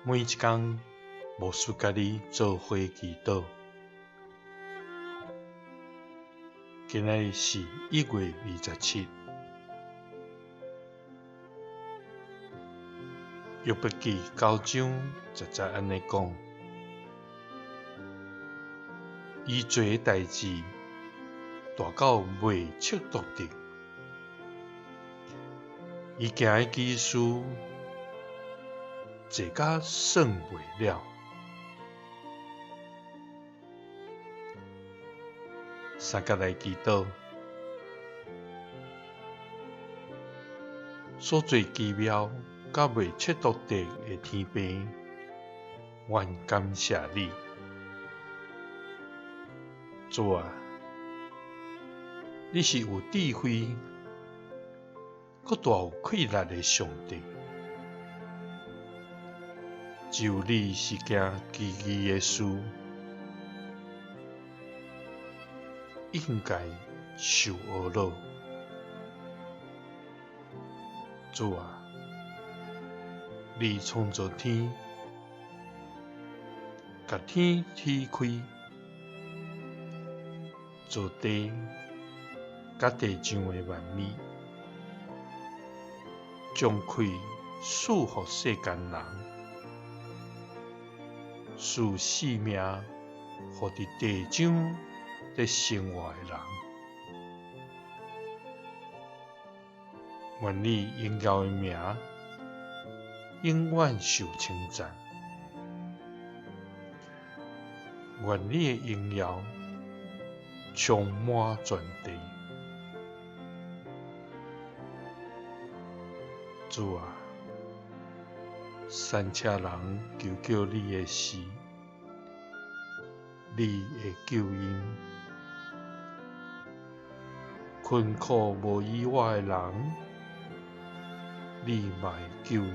每一工，牧師佮你做伙祈禱。今仔日是1月27，約伯記9章10節按呢講：伊做的代誌大到袂測度得，伊行的奇事濟甲算袂了。三佮來祈禱，所做奇妙佮袂測度得的天父，阮感謝你。主啊，你是有智慧、閣大有氣力的上帝。只有你是行奇異的事，應該受呵咾。主啊，你創造天，共天劈開，造地，佮地上的萬物，將氣賜予世間人，賜性命予佇地上咧生活的人。願你榮耀的名永遠受稱讚，願你的榮耀充滿全地。主啊，散赤人求叫你的時，你會救𪜶；困苦無依倚的人，你嘛會救𪜶。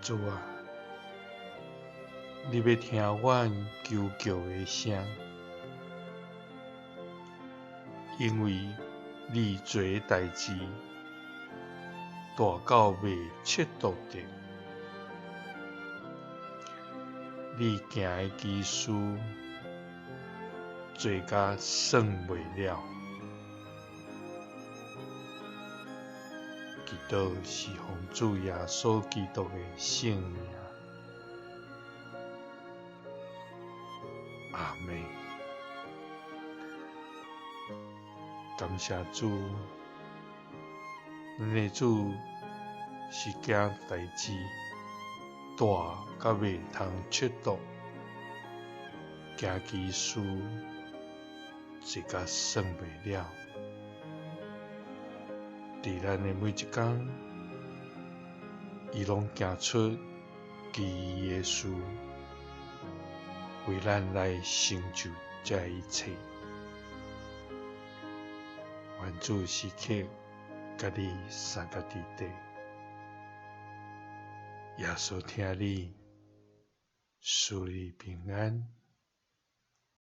主啊，你欲聽阮求叫的聲，因為你做的代誌大到袂測度得，你行的奇事濟甲算袂了。祈禱是奉主耶穌基督的聖名。阿們。感謝主，咱的主是行代誌大甲袂通測度，行奇事濟甲算袂了。佇咱的每一工，伊攏行出奇異的事，為咱來成就這一切。願主時刻佮你相佮佇底，耶穌疼你，賜你平安。